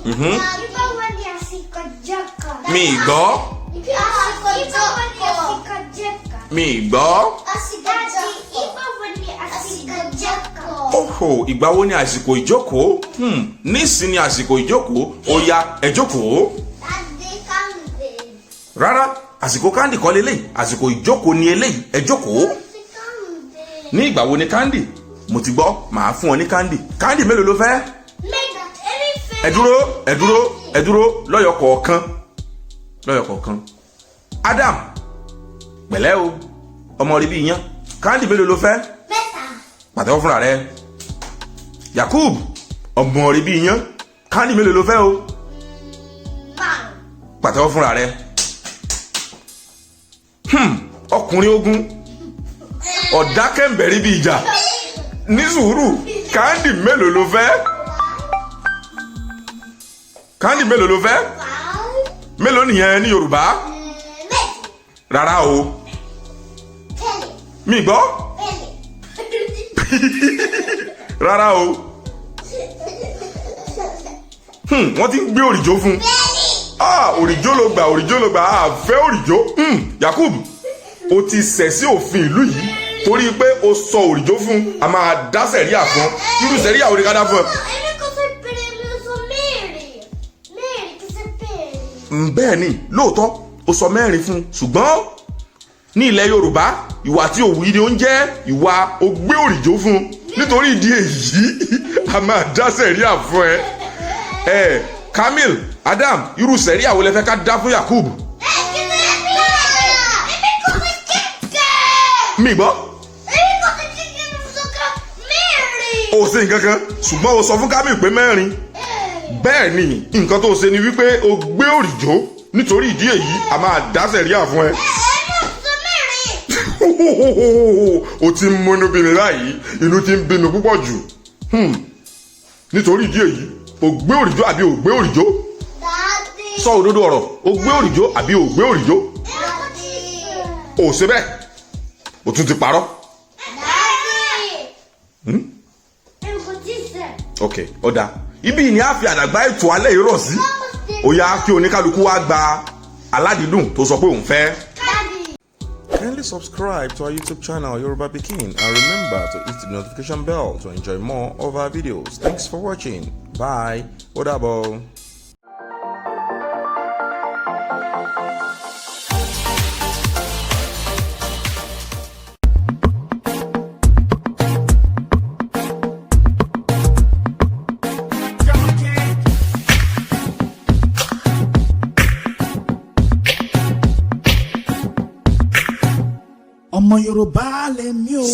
Ìgbà wo ni àsìkò jókòó? Mi ì gbọ́. Àsìkò jókòó. Àsìkò jókòó. Mi ì gbọ́. Daddy, ìgbà wo ni àsìkò jókòó? Óhò, ìgbà wo ni àsìkò ìjókòó? Nísìn ni àsìkò ìjókòó. Ó yá, ẹ jókòó. Daddy, candy. Rárá, àsìkò candy kọ́ leléyìí, àsìkò ìjókòó ni eléyìí. Ẹ jókòó. Candy. Ní ìgbà wo ni candy? Mo ti gbọ́, màá fún ọ ní candy. Candy mélòó ló fẹ́? Ẹ dúró, ẹ dúró, ẹ dúró, lọ́yọ̀ kọ̀ọ̀kan, lọ́yọ̀ kọ̀ọ̀kan. Adam, pẹ̀lẹ́ o, ọmọ rí bí iyán. Candy mélòó ló fẹ́? Mẹ́ta. Pàtẹ́wọ́ fúnra rẹ. Yakub, ọmọ rí bí iyán. Candy mélòó ló fẹ́ o? Márùn. Pàtẹ́wọ́ fúnra rẹ. Ọkùnrin ogun, ọ̀dà kẹ́ńbẹ̀rí bí ìjà. Ní sùúrù, candy mélòó ló fẹ́? Candy mélòó ló fẹ́? Five. Mélòó nìyẹn ní Yorùbá? Méjì. Rárá o. Pẹ̀lẹ́. Mi gbọ́. Pẹ̀lẹ́. Rárá o. Wọ́n ti ń gbé òrìjó fún un. Ah, òrìjó ló gbà, òrìjó ló gbà, a fẹ́ òrìjó. Yakub, o ti ṣẹ̀ sí òfin ìlú yìí torí pé o sọ òrìjó fún un. A máa dá sẹ̀ríà fún ọ. Irú sẹ̀ríà wo ni ká dá fún ẹ? Èmi kò fẹ́ pèrè, mi ò sọ mẹ́rin. Mẹ́rin kì í ṣe pèrè. Bẹ́ẹ̀ ni, lóòótọ́ o sọ mẹ́rin fún un, ṣùgbọ́n ní ilẹ̀ Yorùbá, ìwà tí òwú yìí ni ó ń jẹ́ ìwà o gbé òrìjó fún un. Nítorí ìdí èyí, a máa dá sẹ̀ríà fún ẹ. Ẹ Kamil, Adam, irú sẹ̀ríà wo lẹ fẹ́ ká dá fún Yakub? Ẹ kì í ṣe pèrè. Èmi kò fẹ́ kéèké. Mi gbọ́. Èmi kò fẹ́ kéèké, mi sọ ká mẹ́rin. O ṣe nǹkan kan, ṣùgbọ́n o sọ fún Kamil pé mẹ́rin. Bẹ́ẹ̀ ni, nǹkan tó ṣe ni wípé o gbé òrìjó. Nítorí ìdí èyí, a máa dá sẹ̀ríà fún ẹ. Èmi ò sọ mẹ́rin. O ti ń múnú bí mi báyìí, inú ti ń bí mi púpọ̀ jù. Nítorí ìdí èyí, o gbé òrìjó àbí o gbé òrìjó? Daddy. Sọ òdodo ọ̀rọ̀, o gbé òrìjó àbí o gbé òrìjó? Daddy. O ṣe bẹ́ẹ̀, o tún ti parọ́. Daddy. Èmi kò tí ì sẹ́. Ok, ó dáa, ibi ni a fi àdàgbà ètò alẹ́ yìí rọ̀ sí. Ó yá, kí oníkálukú wá gba aládìídùn tó sọ pé òun fẹ́. Daddy. Kindly subscribe to our YouTube channel Yoruba Pikin and remember to hit the notification bell to enjoy more of our videos. Thanks for watching. Bye. Ó dàbọ̀. Ọmọ Yorùbá lèmi o.